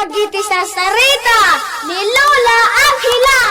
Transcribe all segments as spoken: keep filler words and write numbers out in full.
Dagiti sarsarita ni Lola Angela.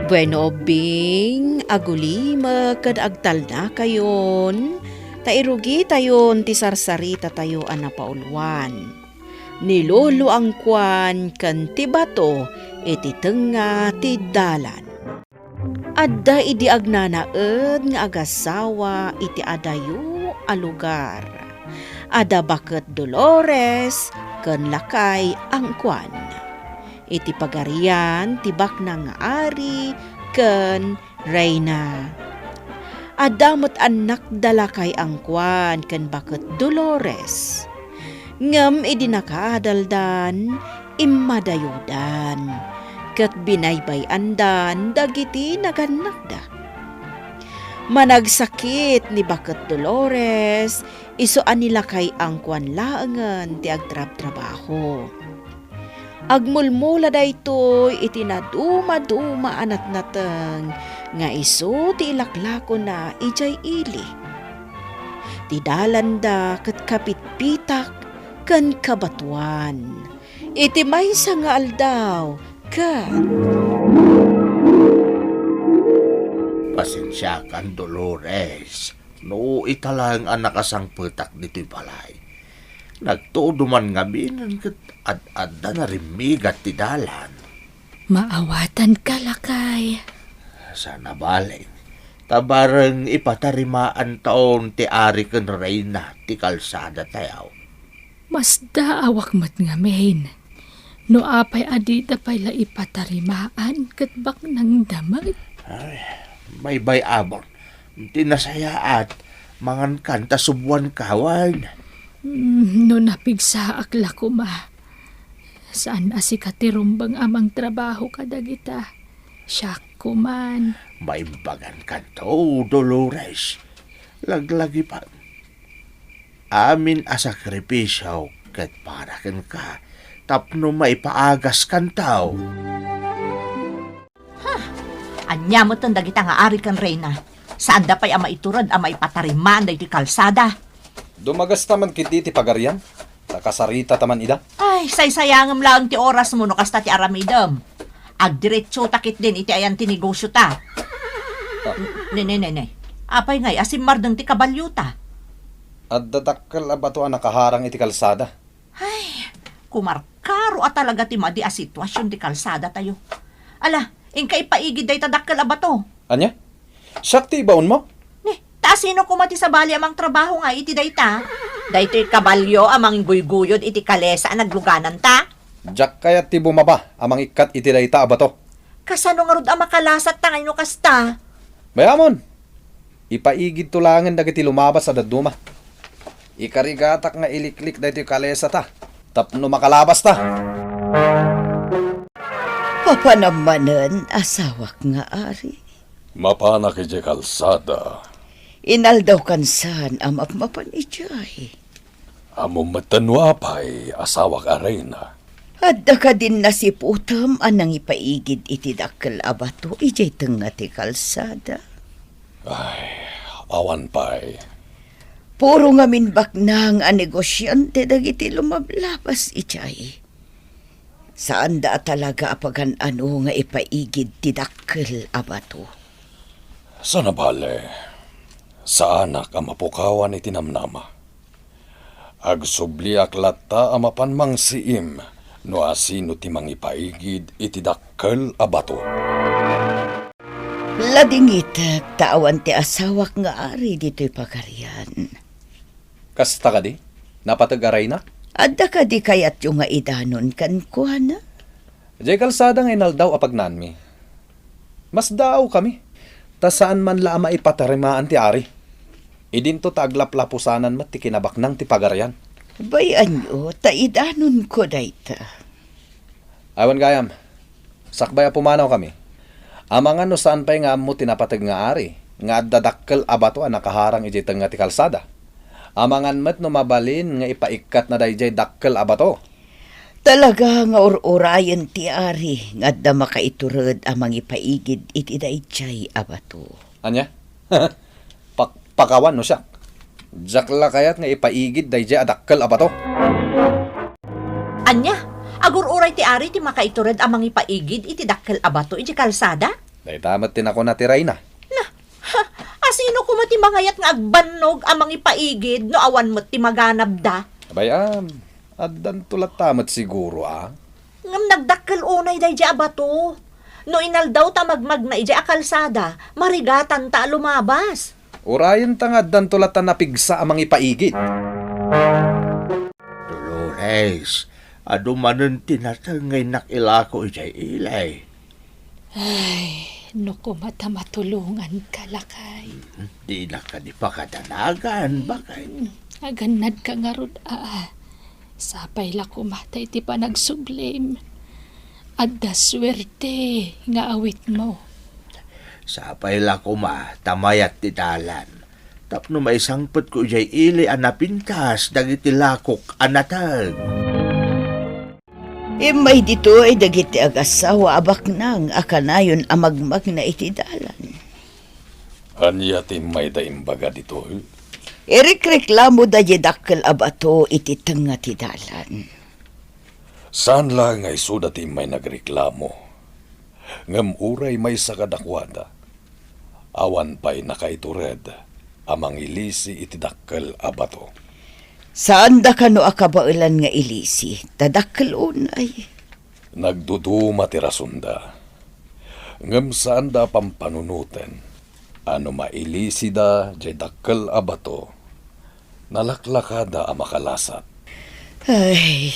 Bueno, ubbing, agulimek ken agtalnakayon, ta irugitayon ti sarsaritatayo a napauluan. Ni Lolo Angkuan ken ti bato iti tengnga ti dalan. Adda idi agnanaed nga agasawa iti adayo a lugar. Adda baket Dolores ken lakay Angkuan. Iti pagarian ti baknang nga ari ken reyna. Adda met annakda lakay Angkuan ken baket Dolores. Ngem idi nakaadaldan, immadayodan, ket binaybay-andan dagiti nagannakda. Managsakit ni baket Dolores, isu a ni lakay Angkuan laengen ti agtrabtrabaho. Agmulmula daytoy iti nadumaduma a natnateng nga isu ti ilaklakona idiay ili. Ti dalanda ket kapitpitak ken kabatoan. Iti maysa nga aldaw, ket Pasensiakan, Dolores, no ita laeng a nakasangpetak ditoy balay. Nagtudo man ngamin ket ad-adda narimmigat ti dalan. Maawatanka, lakay. Saan a bale, ta bareng ipatarimaantaon ti ari ken reyna ti kalsadatayo. Masdaawak met ngamin. No apay a dida pay la ipatarimaan ket baknangda met. Ay, baybay-am. Ti nasayaat, mangankan ta subuanka, wen? Mm, no napigsaak la koma. Saan a sika ti rumbeng a mangtrabaho kadagita. Siak koman. Maimbagankanto, Dolores. Laglagipan. Amin a sakripisio ket para kenka tapno maipaagaskanto. Ha! Ania metten dagita nga ari ken reyna? Saanda pay a maitured a maipatarimaan daytoy kalsada. Dumagasta man ketdi ti pagarian, ta kasaritata man ida. Ay, saysayangem laeng ti orasmo no kasta ti aramidem. Agdiretsota ketdin iti ayan ti negosiota. Ah. Ne, ne, ne, ne. Apay ngay a simmardeng ti kabaliota? Adda dakkel a bato a nakaharang iti kalsada. Ay, kumarkaro a talaga ti madi a situasion ti kalsadatayo. Ala, inka ipaigid dayta dakkel a bato. Ania? Siak ti ibaonmo? Ni, ta asino koma ti sabali a mangtrabaho nga iti dayta? Daytoy kabalio a mangguyguyod iti kalesa a naglugananta? Diak kayat ti bumaba a mangikkat iti dayta a bato. Kasano ngarud a makalasat ta ngay no kasta? Bay-amon, ipaigidto laengen dagiti lumabas a dadduma. Ikarigatak nga iliklik daytoy kalesata tapno makalabasta. Papanam manen, asawak nga ari. Mapanak idiay kalsada. Inaldaw kansan a mapmapan idiay. Ammom metten no apay, asawak a reyna? Adda kadin nasiputem a nangipaigid iti dakkel a bato idiay tengnga ti kalsada? Ay, awan pay. Puro ngamin baknang a negosiante dagiti lumablabas idiay. Saanda a talaga a pagan-ano nga ipaigid ti dakkel a bato. Saan a bale, saanak a mapukawan iti namnama. Agsubliak latta a mapan mangsiim no asino ti mangipaigid iti dakkel a bato. Ladingitek ta awan ti asawak nga ari ditoy pagarian. Kasta kadi? Napateg a reyna? Adda kadi kayatyo nga idanon kenkuana? Diay kalsada nga inaldaw a pagnaanmi. Masdaawkami, ta saan man la a maipatarimaan ti ari. Idinto ta aglaplapusanan met ti kinabaknang ti pagarian. Bay-anyo, ta idanonko dayta. Awan gayam, sakbay a pumanawkami. Amangan no saan pay nga ammo ti napateg nga ari, nga adda dakkel a bato a nakaharang idiay tengnga ti kalsada. Amangan met no mabalin nga ipaikkatna daydiay dakkel a bato. Talaga nga ur-urayen ti ari nga adda makaitured a mangipaigid iti daydiay a bato. Ania? Pak-, pakawan no siak. Diak la kayat nga ipaigid daydiay a dakkel a bato. Ania? Agur-uray ti ari ti makaitured a mangipaigid iti dakkel a bato iti kalsada? Dayta met ti nakuna ti rayna. Na, ha, asino koma ti mangayat nga agbannog a mangipaigid no awan met ti maganabda? Abay, am, addanto latta met siguro, a? Ngem nagdakkel unay daydi a bato. No inaldaw ta magmagna idiay a kalsada, marigatanta a lumabas. Urayenta nga addanto latta napigsa a mangipaigid. Dolores, adu manen ti nateng nga innak ilako idiay ili. Ay, no koma ta matulonganka, lakay. Dinak kadi pakadanagan, baket. Hmm, agannadka ngarud, a. Sapay la koma ta iti panagsublim, adda suerte nga awitmo. Sapay la koma ta mayat ti dalan tapno maisangpetko idiay ili a napintas dagiti lakok a nateng. Immay ditoy dagiti agassawa a baknang a kanayon a magmagna iti dalan. Ania ti mayda imbaga ditoy? Irikreklamo daydi dakkel a bato iti tengnga ti dalan. Saan laeng nga isuda ti immay nagreklamo. Ngem uray maysa kadakuada, awan pay nakaitured a mangilisi iti dakkel a bato. Saanda kano a kabaelan nga ilisi, ta dakkel unay. Nagduduma ti rasonda. Ngem saanda a pampanunoten a no mailisida diay dakkel a bato, nalaklakada a makalasat. Ay.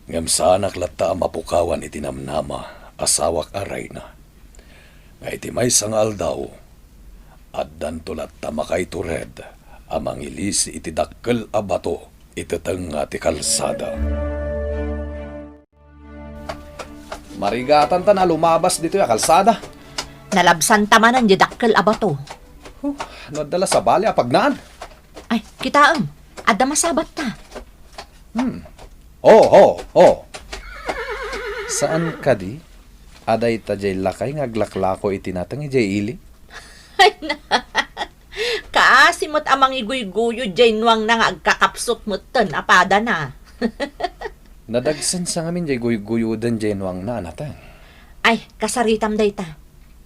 Ngem saanak latta a mapukawan iti namnama, asawak a rayna, nga iti maysa nga aldaw, addanto latta makaitured a mangilisi iti dakkel a bato iti tengnga ti kalsada. Marigatanta a lumabas ditoy a kalsada. Nalabsanta manen diay dakkel a bato. Huh, no adda la sabali a pagnaan. Ay, kitaem, adda masabatta. Hmm. Oh, oh, oh. Saan kadi a dayta diay lakay nga aglaklako iti nateng idiay ili? Ay, na. Kaasi met a mangiguyguyod diay nuangna nga agkakapsut metten a padana. Nadagsensa ngamin diay guyguyoden diay nuangna a nateng. Ay, kasaritam dayta.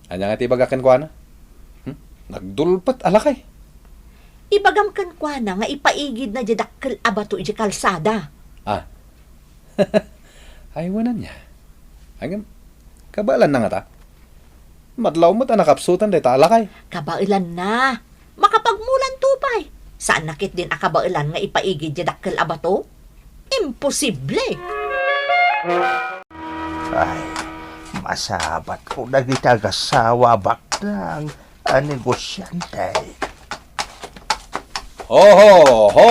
Ania nga ti ibaga kenkuana? Hmm? Nagdulpet a lakay. Ibagam kenkuana nga ipaigidna diay dakkel a bato idiay kalsada. Ah. Ay, wen ania. Ngem, kabaelanna ngata? Madlaw met a nakapsutan dayta a lakay. Kabaelanna. Makapagmulanto pay. Saanna ketdin a kabaelan nga ipaigid diay dakkel a bato? Imposible! Ay, masabatko dagiti agassawa a baknang a negosiante. Ho, ho, ho!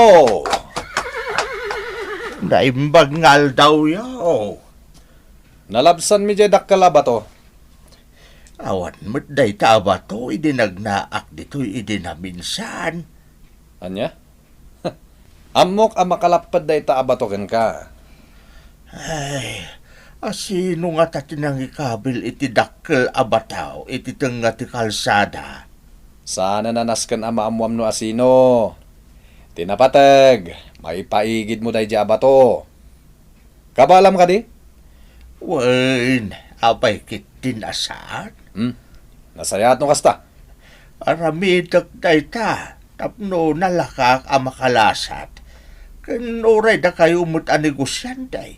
Naimbag nga aldawyo. Nalabsanmi diay dakkel a bato. Awan met dayta a bato idi nagnaak ditoy idi naminsan. Ania? Ammok a makalapped dayta a bato kenka. Ay, asino ngata ti nangikabil iti dakkel a bato iti tengnga ti kalsada? Saanen a nasken a maammuam no asino. Ti napateg, maipaigidmo daydi a bato. Kabaelam kadi? Wen, apay ketdin a saan? Hmm. Nasayaat no kasta. Aramidek dayta tapno nalakak a makalasat. Ken uray dakayo met a negosiante,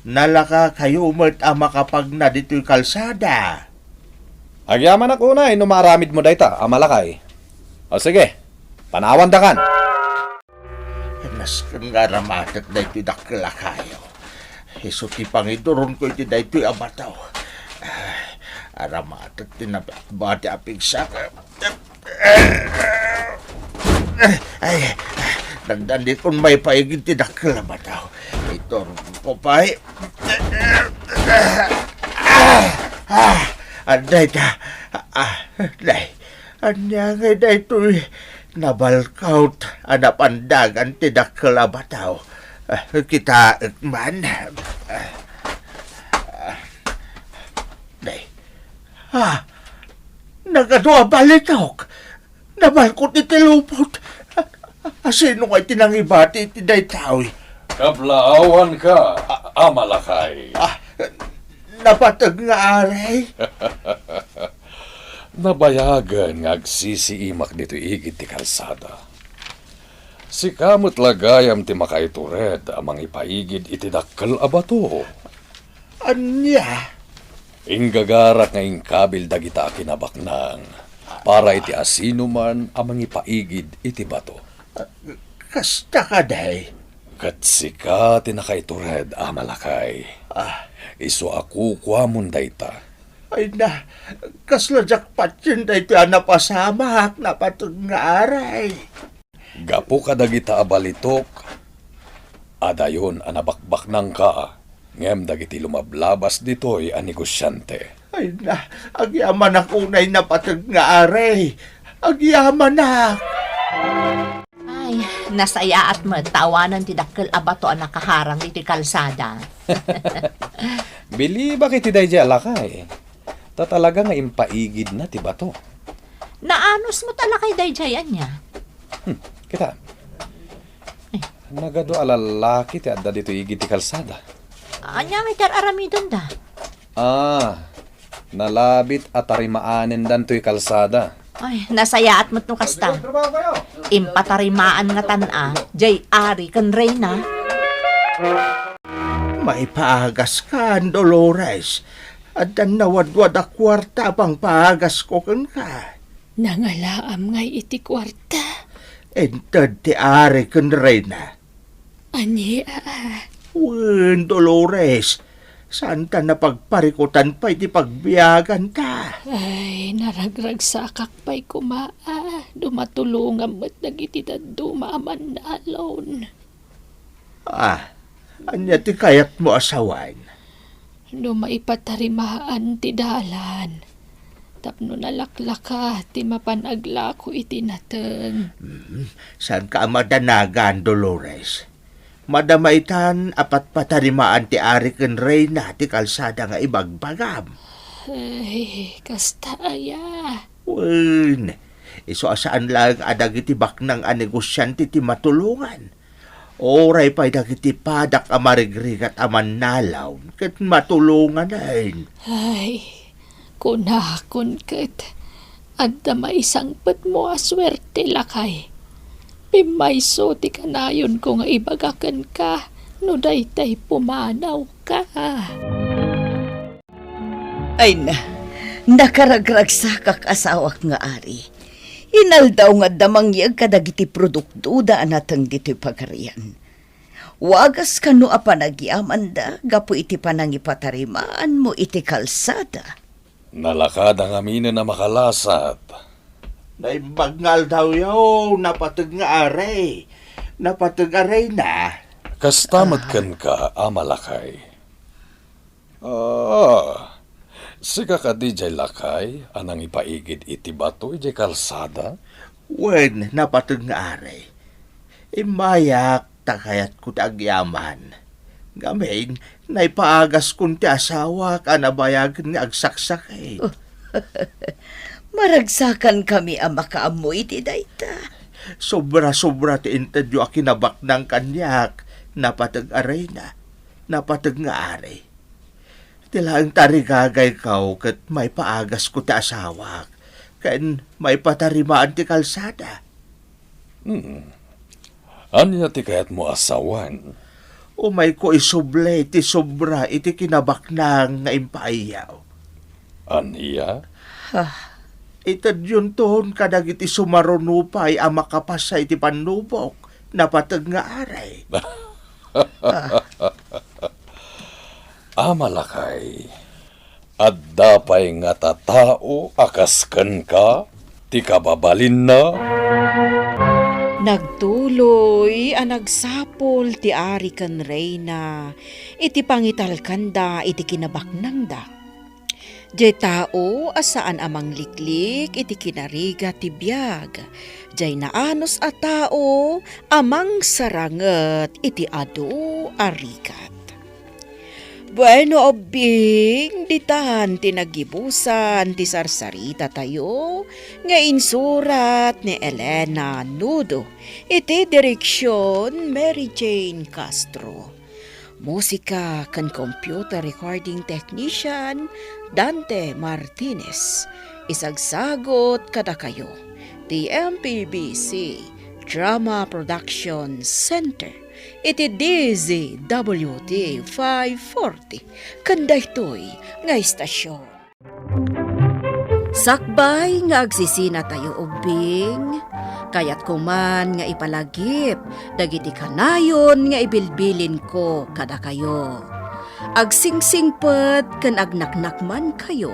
nalakakayo met a makapagna ditoy kalsada. Agyamanak unay no maaramidmo dayta a malakay. O sige, panawandakan. Nasken nga aramatek daytoy dakkel a kayo. Isu ti pangiduronko iti daytoy a bato. Ah, aramatek ti nabati a pigsak. Ay, nagdanditon maipaigid ti dakkel a bato. Iturongko pay. Ah, ah, adda ita. Ah, day. Ania ngay daytoy? Nabalkaw a napandagan ti dakkel a bato. Ah, kitaek man. Ah, ah, day. Ah, nagadu a balitok. Nabalkot iti lupot. Ah, asino nga iti nangibati iti daytoy? Kablaawanka, a-, ama lakay. Ah, napateg nga aray. Nabayagen nga agsisiimak ditoy igid ti kalsada. Sika met la gayam ti makaitured a mangipaigid iti dakkel a bato. Ania? Inggagarak nga inkabil dagita a kinabaknang para iti asinoman a mangipaigid iti bato. Kasta kadi? Ket sika ti nakaitured, ama lakay. Ah. Isu a kukuamon dayta. Ay na, kasla diak patien daytoy a napasamak, napateg nga aray. Gapu kadagita a balitok, adayon a nabakbaknangka, ngem dagiti lumablabas ditoy a negosiante. Ay na, agyamanak unay napateg nga aray. Agyamanak! Ay, nasayaat met ta awanen ti dakkel a bato a nakaharang iti kalsada. Bilibak iti daydiay a lakay. Ta talaga nga impaigidna ti bato. Naanus met a lakay daydiay, ania? Hmm, kita. Ay. Nagadu a lallaki ti adda ditoy igid ti kalsada. Ania nga iti ar-aramidenda? Ah, nalabit a tarimaanendan toy kalsada. Ay, nasayaat met no kasta. Impatarimaan ngatan a, jay ari ken reyna. Maipaagaska, Dolores. Addan nawadwad a kuarta a pangpaagasko kenka. Nangalaam ngay iti kuarta. Inted ti ari ken reyna. Ania? Wen, Dolores, saanta napagparikutan pay ti pagbiaganta. Ay, naragragsakak pay koma, a, no matulongam met dagiti dadduma a mannalon. Ah, ania ti kayatmo a sawen? No maipatarimaan ti dalan, tapno nalaklaka ti mapan aglako iti nateng. Hmm, saanka a madanagan, Dolores. Madama itan a patpatarimaan ti ari ken reyna ti kalsada nga ibagbagam. Ay, kasta aya? Wen, isu a saan laeng a dagiti baknang a negosiante ti matulongan. Uray pay dagiti padak a marigrigat a mannalaw ket matulonganen. Ay, kunakon ket, adda maisangpetmo a suerte, lakay. Pimmayso ti kanayonko nga ibaga kenka no daytay pumanawka. Ay na, nakaragragsakak, asawak nga ari. Inaldaw nga adda mangyeg kadagiti produktoda a nateng ditoy pagarian. Wagas kano a panagyamanda gapu iti panangipatarimaanmo iti kalsada. Nalakada ngaminen a makalasat. Naimbag nga aldawyo, napateg nga ari. Napateg a reyna. Kasta met kenka, ama lakay. Ah, sika kadi jay lakay a nangipaigid iti bato idiay kalsada? Wen, napateg nga ari. Immayak ta kayatko ti agyaman. Ngamin, naipaagaskon ti asawak a nabayagen nga agsaksakit. Maragsakankami a makaammo iti dayta. Sobra-sobra ti intedyo a kinabaknang kaniak, napateg a reyna, napateg nga ari. Ti laeng tarigagayko ket maipaagasko ti asawak, ken maipatarimaan ti kalsada. Hmm. Ania ti kayatmo a sawen? Umayko isubli ti sobra iti kinabaknang nga impaayyo. Ania? Ha? Itedyonton kadagiti sumaruno pay a makapasa iti pannubok, napateg nga ari. Ama lakay, adda pay ngata tao a kas kenka ti kababalinna? Nagtuloy a nagsapul ti ari ken reyna iti pangitalkanda iti kinabaknangda. Diay tao a saan a mangliklik iti kinarigat ti biag, diay naanus a tao a mangsaranget iti adu a rigat. Bueno, ubbing, ditan ti naggibusan ti sarsaritatayo nga insurat ni Elena Nudo iti direksion Mary Jane Castro. Musika ken computer recording technician Dante Martinez. Isagsagot kadakayo ti M P B C Drama Production Center iti D Z W T five forty ken daytoy nga istasyon. Sakbay nga agsisinatayo ubbing, kayatko man nga ipalagip dagiti kanayon nga ibilbilinko kadakayo. Agsingsingpet ken agnaknakmankayo.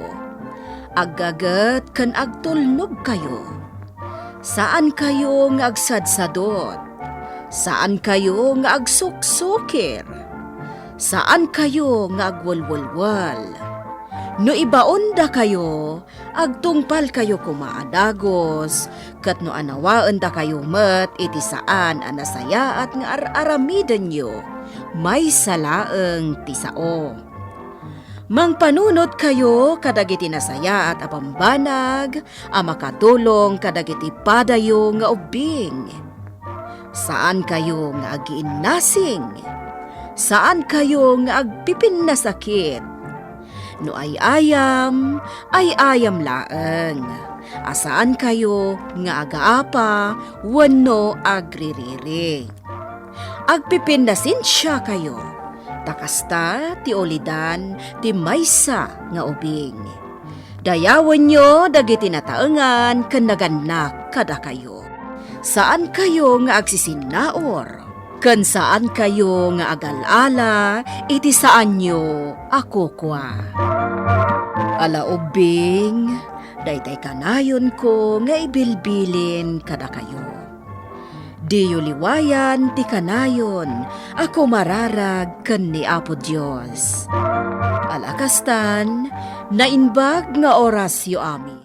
Aggaget ken agtulnogkayo. Saankayo nga agsadsadot. Saankayo nga agsuksukir. Saankayo nga agwelwelwel. No ibaondakayo, agtungpalkayo koma a dagus, ket no anawaendakayo met iti saan a nasayaat nga ar-aramidenyo, maysa laeng ti sao. Mangpanunotkayo kadagiti nasayaat a bambanag a makatulong kadagiti padayo nga ubbing. Saankayo nga agiinnasing. Saankayo nga agpipinnasakit. No ay-ayam, ay-ayam laeng. A saankayo nga agaapa wenno agririri. Agpipinnasensiakayo, ta kasta ti ulidan ti maysa nga ubing. Dayawenyo dagiti nataengan ken nagannak kadakayo. Saankayo nga agsisinnaur, ken saankayo nga agal-ala iti saanyo a kukua. Ala ubbing, daytay kanayonko nga ibilbilin kadakayo. Diyo liwayan ti kanayon a kumararag ken ni Apo Dios. Ala kastan, naimbag nga orasyo amin.